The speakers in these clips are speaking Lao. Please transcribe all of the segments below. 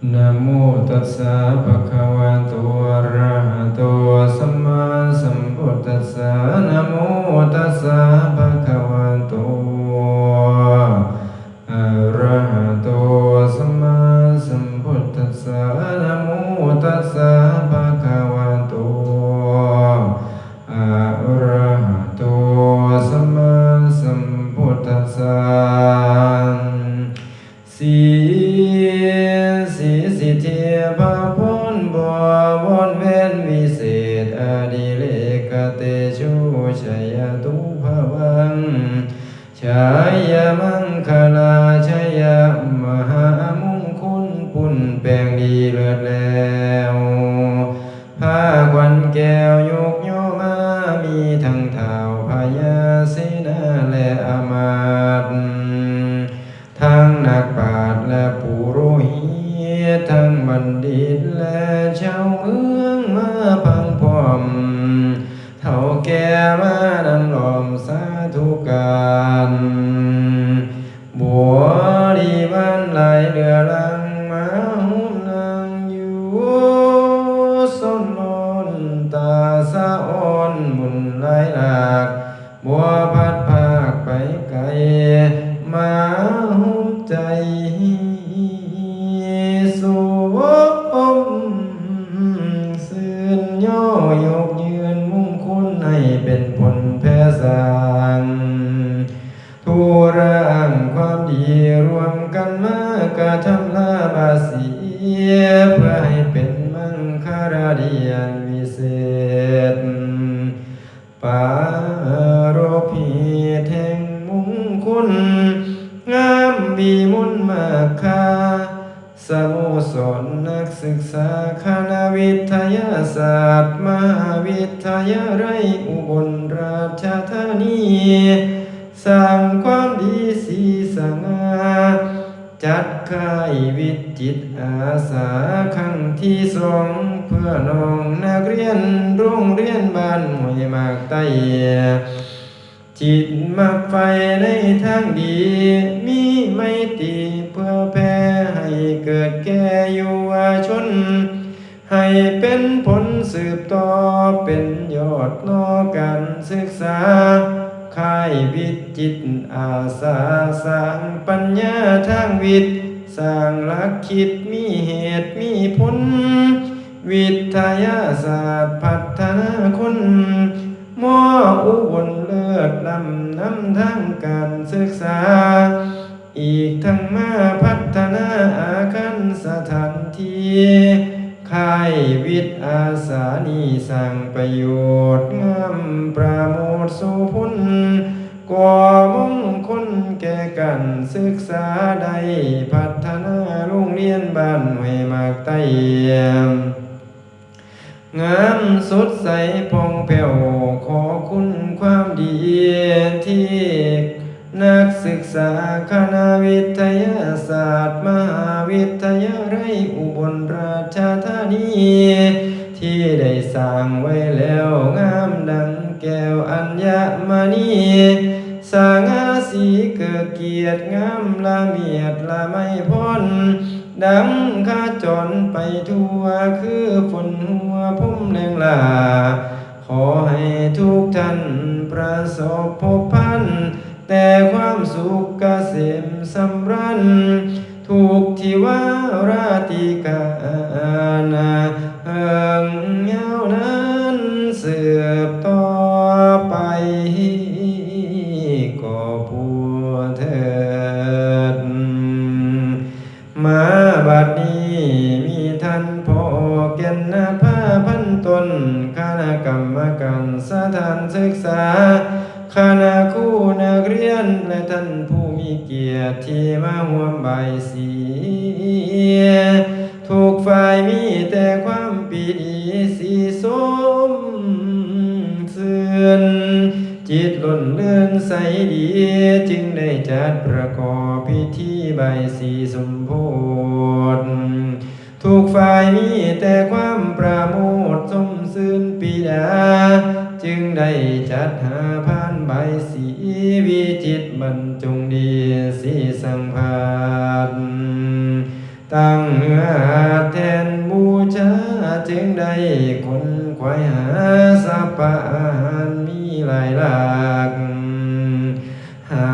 ນະໂມຕັດສະ ພະຄະວະໂຕ ອະຣະຫະໂຕ ສຳມາສຳພຸດທັດສະ ນະໂມຕັດສະ ພະຄະວະໂຕ ອະຣະຫະໂຕ ສຳມາສຳພຸດທັດສະ ນະໂມຕັດສະ ພະຄະວະໂຕ ອະຣະຫະໂຕ ສຳມາສຳພຸດທັດສະ. ສີ ສີສິດທິພະພົນ ບໍວອນແວນວິເສດ ອະດິເລກະເຕໂຊ ໄຊຍະຕຸພະວັງ ໄຊຍະມັງຄະລາ ໄຊຍະມະຫາມຸງຄຸນ ປຸ້ນແປງດີເລີດແລ້ວ ພາຂວັນແກ້ວຍົກຍໍມາ ມີທັງທ້າວພະຍາເສນາ ແລະອາມາດ ທັງນັກປາດ ແລະປຸໂຣຫິດ ທັງບັນດິດ ແລະຊາວເມືອງ ມາພັງພ້ອມ ເຖົ້າແກ່ມານັ່ງລ້ອມສາທຸການ ບໍລິວານຫຼາຍເຫຼືອຫຼັງ ມາໂຮມນັ່ງຢູ່ ສົນໂນນຕາສະອອນ ບຸນຫຼາຍຫຼາກ ບໍ່ພັດພາກໄປໄກ ມາໂຮມໃຈສົມຊື່ນ ຍໍຍົກຍືນມຸງຄຸນ ໃຫ້ເປັນຜົນແຜ່ສ້າງ ທຸລະອັງຄວາມດີ ລວມກັນມາກະທຳລາບາສີ ເພື່ອໃຫ້ເປັນມັງຄະລາດີອັນວິເສດ ປາລົບເຫດແຫ່ງມຸງຄຸນ ງາມວິມຸນມາກຄາ ສະໂມສອນນັກສຶກສາ ຄະນະວິທະຍາສາດ ມະຫາວິທະຍາໄລອຸບົນລາຊະທານີ ສ້າງຄວາມດີສີສະຫງ່າ ຈັດຄ້າຍວິດຈິດອາສາຄັ້ງທີສອງ ເພື່ອນ້ອງນັກຮຽນໂຮງຮຽນບ້ານຫ້ວຍໝາກໃຕ້ ຈິດມັກໃຝ່ໃນທາງດີ ມີໄມຕີເພື່ອແຜ່ໃຫ້ເກີດແກ່ເຍົາວະຊົນ ໃຫ້ເປັນຜົນສືບຕໍ່ເປັນຍອດໜໍ່ການສຶກສາ ຄ້າຍວິດຈິດອາສາ ສ້າງປັນຍາທາງວິດ ສ້າງຫຼັກຄິດມີເຫດມີຜົນ ວິທະຍາສາດພັດທະນາຄົນ ມໍອຸບົນເລີດລ້ຳນຳທາງການສຶກສາ ອີກທັງມາພັດທະນາອາຄານສະຖານທີ່ ຄ້າຍວິດອາສານີ້ສ້າງປະໂຫຍດງາມປະໂມດໂສພົນ ກໍ່ມຸງຄຸນແກ່ການສຶກສາ ໄດ້ພັດທະນາໂຮງຮຽນບ້ານຫ້ວຍໝາກໃຕ້ ງາມສົດໃສຜ່ອງແຜ້ວ ຂໍຄຸນຄວາມດີທີ່ນັກສຶກສາຄະນະວິທະຍາສາດ ມະຫາວິທະຍາໄລອຸບົນລາຊະທານີ ທີ່ໄດ້ສ້າງໄວ້ແລ້ວງາມດັ່ງແກ້ວອັນຍະມະນີ ສະຫງ່າສີເກີກກຽດ ງາມລະມຽດລະໄມພອນ ດັ່ງຂະຈອນໄປທົ່ວ ຄືຝົນຫົວພົມແລງຫຼ້າ ຂໍໃຫ້ທຸກທ່ານປະສົບພົບພັນ ແຕ່ຄວາມສຸກກະເສມສຳລານ ທຸກທິວາລາຕິການ ເຫິງຍາວນານສືບຕໍ່ໄປ ກໍປູເທີດ. ມາບັດນີ້ມີທ່ານພໍ່ແກ່ນນະພາພັນຕົ້ນ ຄະນະກຳມະການສະຖານສຶກສາ ຄະນະຄູນັກຮຽນ ແລະ ທ່ານຜູ້ມີກຽດທີ່ມາຮ່ວມບາຍສີ ທຸກຝ່າຍມີແຕ່ຄວາມປີຕິສີຊົມຊື່ນ ຈິດລົ້ນເລື່ອນໃສດີ ຈຶ່ງໄດ້ຈັດປະກອບພິທີບາຍສີສົມໂພດ ທຸກຝ່າຍມີແຕ່ຄວາມປະໂມດຊົມຊື່ນປີດາ ຈຶ່ງໄດ້ຈັດຫາພານບາຍສີ ວິຈິດບັນຈົງດີສີສັງພາດ ຕັ້ງເນື້ອແທນບູຊາ ຈຶ່ງໄດ້ຂົນຂວາຍຫາສັບປະອາຫານມີຫຼາຍຫຼາກ ຫາ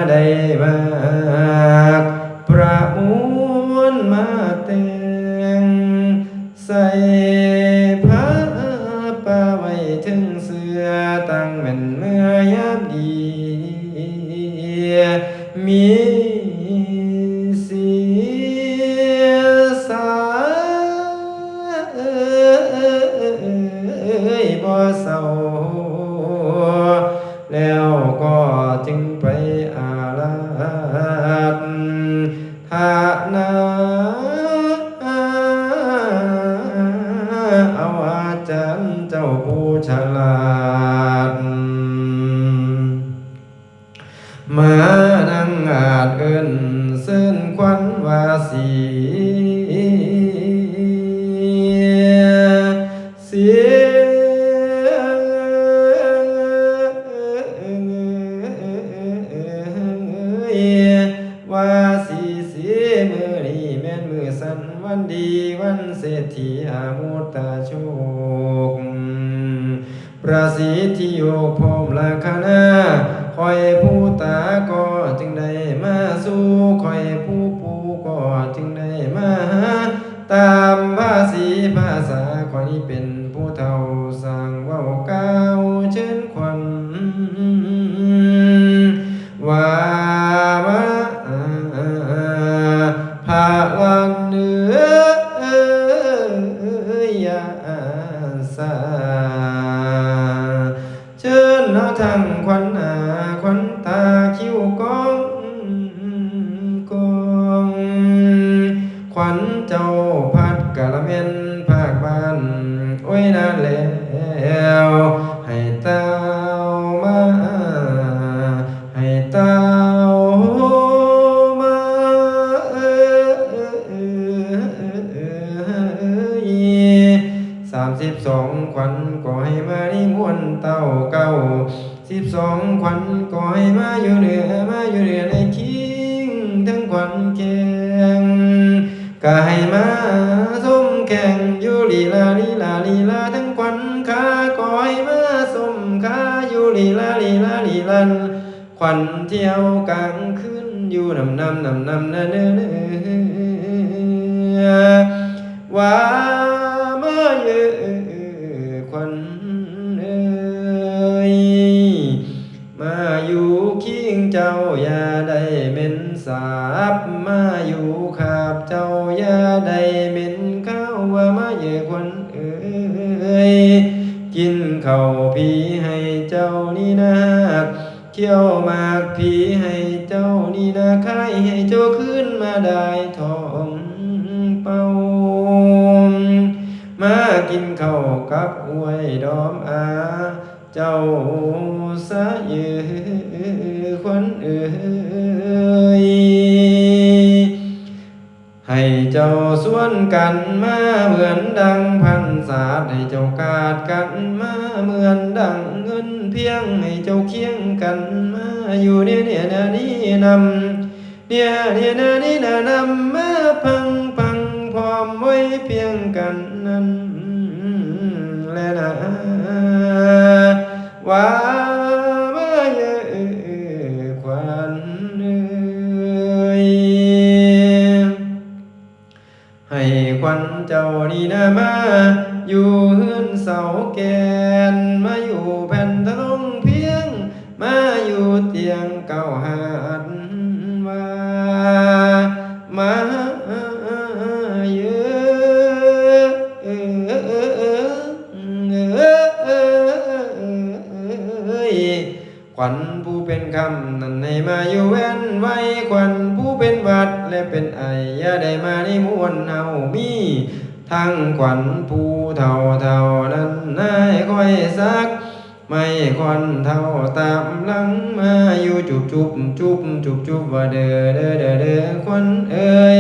ໄດ້ມາກປະມູນມາແຕ່ງ ໃສ່ຜ້າປ່າໄວ້ເທິງເສື້ອ ຕັ້ງແມ່ນເມືອຍາມດີ ມີສີສາ ບໍ່ເສົ້າ ແລ້ວກໍຈຶ່ງໄປອາລາທະນາ ເອົາອາຈານເຈົ້າຜູ້ສະຫຼາດ ມານັ່ງອາດເອີ້ນເຊີນຂວັນວ່າສີເສ ວ່າສີເສ ມື້ນີ້ແມ່ນມື້ສັນວັນດີ ວັນເສດຖີອາມຸດຕະໂຊກ ປະສິດທິໂຍກພ້ອມລັກຂະນາ ຂ້ອຍຜູ້ຕາກໍຈຶ່ງໄດ້ມາສູ່ ຂ້ອຍຜູ້ປູກໍຈຶ່ງໄດ້ມາຫາ ຕາມພາສີພາສາ ຂ້ອຍນີ້ເປັນຜູ້ເຖົ້າ ສ້າງເວົ້າກ່າວເຊີນຂວັນ ວ່າມາພະລັນເອີຍ ຢ່າສາ ເຊີນເອົາທັງຂວັນໜ້າຂວັນຕາ ຄິ້ວກອງກອງ ຂວັນເຈົ້າພັດກະລະແມ່ນພາກບ້ານ ໂອ້ຍນານແລ້ວ ໃຫ້ຕ່າວມາ ໃຫ້ຕ່າວມາ ສາມສິບສອງຂວັນກໍໃຫ້ມານິມົນເຕົ້າເກົ້າ ສິບສອງຂວັນກໍໃຫ້ມາຢູ່ເໜືອ ມາຢູ່ເໜືອໃນຄີງທັງຂວັນແຂງ ກະໃຫ້ມາຊົມແຂ່ງຢູ່ລີລາ ລີລາ ລີລາ ທັງຂວັນຂາກໍໃຫ້ມາຊົມຂາຢູ່ລີລາ ລີລາ ລີລາ ຂວັນທ່ຽວກາງຄືນຢູ່ນຳ ນຳ ນຳ ນຳ ນະເນີ ວ່າມາເອີ ຂວັນເອີຍ ມາຢູ່ຄີງເຈົ້າຢ່າໄດ້ເໝັນສາບ ມາຢູ່ຄາບເຈົ້າຢ່າໄດ້ເໝັນຄາວ ວ່າມາເອີ ຂວັນເອີຍ ກິນເຂົ້າພີໃຫ້ເຈົ້ານີ້ນາ ຂ້ຽວໝາກພີໃຫ້ເຈົ້ານີ້ນາ ຂາຍໃຫ້ເຈົ້າຄືນມາໄດ້ທອງເປົ່າ ມາກິນເຂົ້າກັບອວຍດອມອາ ເຈົ້າສະເອີ ຂວັນເອີຍ ໃຫ້ເຈົ້າຊວນກັນມາເໝືອນດັ່ງພັນສາດ ໃຫ້ເຈົ້າກາດກັນມາເໝືອນດັ່ງເງິນພຽງ ໃຫ້ເຈົ້າຄຽງກັນມາຢູ່ເນ ເນ ນະ ນີ້ນຳ ເນ ເນ ນະ ນີ້ນະ ນຳມາພັງ ພັງພ້ອມໄວ້ພຽງກັນນັ້ນແລະນາ ວ່າມາເອີ ຂວັນເອີຍ ໃຫ້ຂວັນເຈົ້ານີ້ນາ ມາຢູ່ເຮືອນເສົາແກ່ນ ມາຢູ່ແຜ່ນທະລົງພຽງ ມາຢູ່ຕຽງເກົ້າຫັນວ່າ ມາເອີ ຂວັນຜູ້ເປັນຄຳນັ້ນໃຫ້ມາຢູ່ແວ່ນໄວ ຂວັນຜູ້ເປັນຫວັດ ແລະ ເປັນໄອ ຢ່າໄດ້ມານິມົນເຮົາ ມີທັງຂວັນຜູ້ເຖົ້າເທົ່ານັ້ນ ໃຫ້ຂ້ອຍສັກໄມ້ຂວັນເຖົ້າຕາມຫຼັງ ມາຢູ່ຈຸບໆ ຈຸບໆ ຈຸບໆ ວ່າເດີ ເດີ ເດີ ເດີ ຂວັນເອີຍ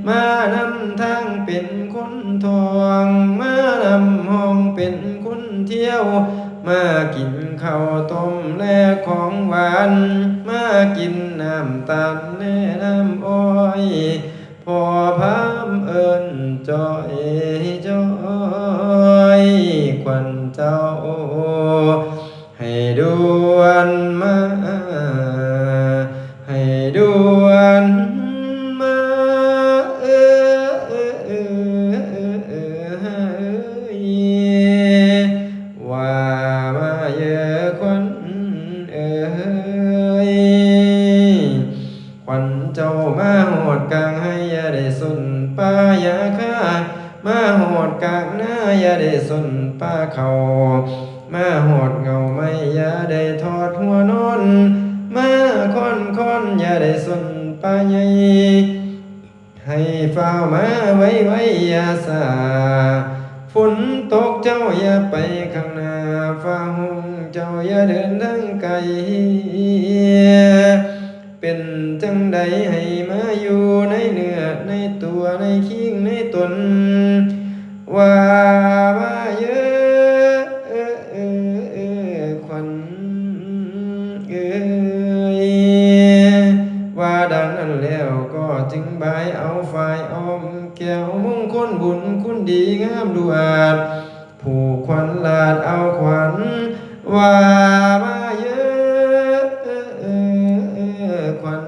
ມານຳທາງເປັນຄົນທ່ອງ ມານຳຫ້ອງເປັນຄົນທ່ຽວ ມາກິນເຂົ້າຕົ້ມແລະຂອງຫວານ ມາກິນນ້ຳຕານແລະນ້ຳອ້ອຍ ພໍພາ ເອີ້ນຈ້ອຍໆ ຂວັນເຈົ້າ ໃຫ້ດ່ວນມາ ໃຫ້ດ່ວນມາ ເອີ ເອີ ເອີ ເອີ ເອີ ວ່າມາເອີ ຂວັນເອີຍ ຂວັນເຈົ້າມາຮອດກາງໄຮ່ ຢ່າໄດ້ສົນປ່າຫຍ້າຄາ ມາຮອດກາງນາ ຢ່າໄດ້ສົນປ່າເຂົ້າ ມາຮອດເຫງົ້າໄມ້ ຢ່າໄດ້ຖອດຫົວນອນ ມາຄ້ອນຄອນ ຢ່າໄດ້ສົນປ່າໃຫຍ່ ໃຫ້ຟ້າວມາໄວໆ ຢ່າຊ້າ ຝົນຕົກເຈົ້າຢ່າໄປຂ້າງໜ້າ ຟ້າຮຸ່ງເຈົ້າຢ່າເດີນທາງໄກ ເປັນຈັ່ງໃດໃຫ້ມາຢູ່ໃນເນື້ອໃນຕົວ ໃນຄີງໃນຕົນ ວ່າມາເອີ ເອີ ເອີ ເອີ ຂວັນເອີຍ ວ່າດັ່ງນັ້ນແລ້ວກໍຈຶ່ງບາຍເອົາຝ້າຍອ້ອມແກ້ວ ມຸງຄຸນບຸນຄຸນດີງາມດູອາດ ຜູກຂວັນລາດເອົາຂວັນ ວ່າມາເອີ ເອີ ເອີ ເອີ ຂວັນ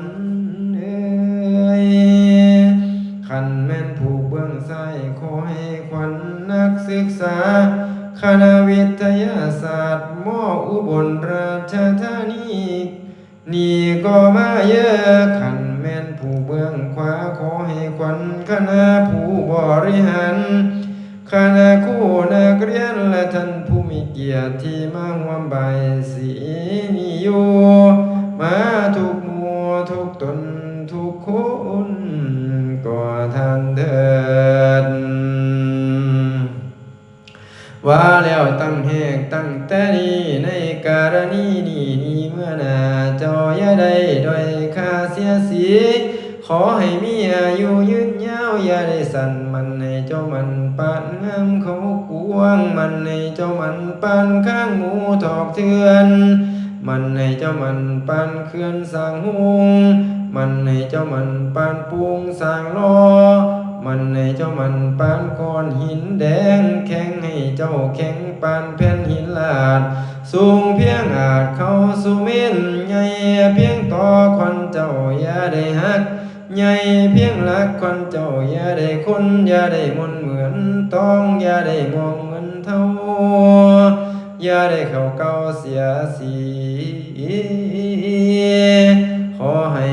ເອີຍ ຄັນແມ່ນຜູກເບື້ອງຊ້າຍ ຂໍໃຫ້ຂວັນນັກສຶກສາ ຄະນະວິທະຍາສາດ ມ ອຸບົນລາຊະທານີ ນີ້ກໍມາເອີ ຄັນແມ່ນຜູ້ເບື້ອງຂວາ ຂໍໃຫ້ຂວັນຄະນະຜູ້ບໍລິຫານ ຄະນະຄູນັກຮຽນ ແລະ ທ່ານຜູ້ມີກຽດທີ່ມາຮ່ວມບາຍສີນີ້ຢູ່ ມາທຸກໝູ່ທຸກຕົນທຸກຄົນກໍທ່ານເທີດ. ວ່າແລ້ວຕັ້ງແຮກຕັ້ງແຕ່ນີ້ ໃນກະລະນີນີ້ ນີ້ເມື່ອໜ້າເຈົ້າຢ່າໄດ້ດ້ອຍຄ່າເສຍສີ ຂໍໃຫ້ມີອາຍຸຍືນຍາວ ຢ່າໄດ້ສັ້ນ ໝັ້ນໃຫ້ເຈົ້າໝັ້ນປານງາມເຂົາກວາງ ໝັ້ນໃຫ້ເຈົ້າໝັ້ນປານຄາງໝູທອກເຖື່ອນ ໝັ້ນໃຫ້ເຈົ້າໝັ້ນປານເຂື່ອນສ້າງຮຸ່ງ ໝັ້ນໃຫ້ເຈົ້າໝັ້ນປານປຸງສ້າງຫຼໍ່ ໝັ້ນໃຫ້ເຈົ້າໝັ້ນປານກ້ອນຫີນແດງ ແຂງໃຫ້ເຈົ້າແຂງປານແຜ່ນຫີນລາດ ສູງພຽງອາດເຂົ້າສູ່ເມນ ໃຫຍ່ພຽງຕໍ່ຂວັນເຈົ້າຢ່າໄດ້ຫັກ ໃຫຍ່ພຽງຫຼັກຂວັນເຈົ້າຢ່າໄດ້ຄົນ ຢ່າໄດ້ມົນເໝືອນຕອງ ຢ່າໄດ້ມ່ວງເໝືອນເທົາ ຢ່າໄດ້ເຂົ້າເກົ່າເສຍສີ ຂໍໃຫ້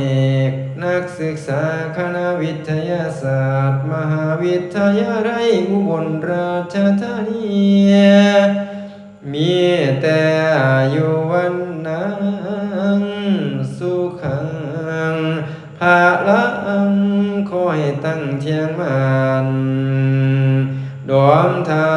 ນັກສຶກສາຄະນະວິທະຍາສາດ ມະຫາວິທະຍາໄລອຸບົນລາຊະທານີ ມີແຕ່ອາຍຸວັນນະສຸຂັງພະລັງ ຂໍໃຫ້ຕັ້ງທ່ຽງໝັ້ນ ດອມທາ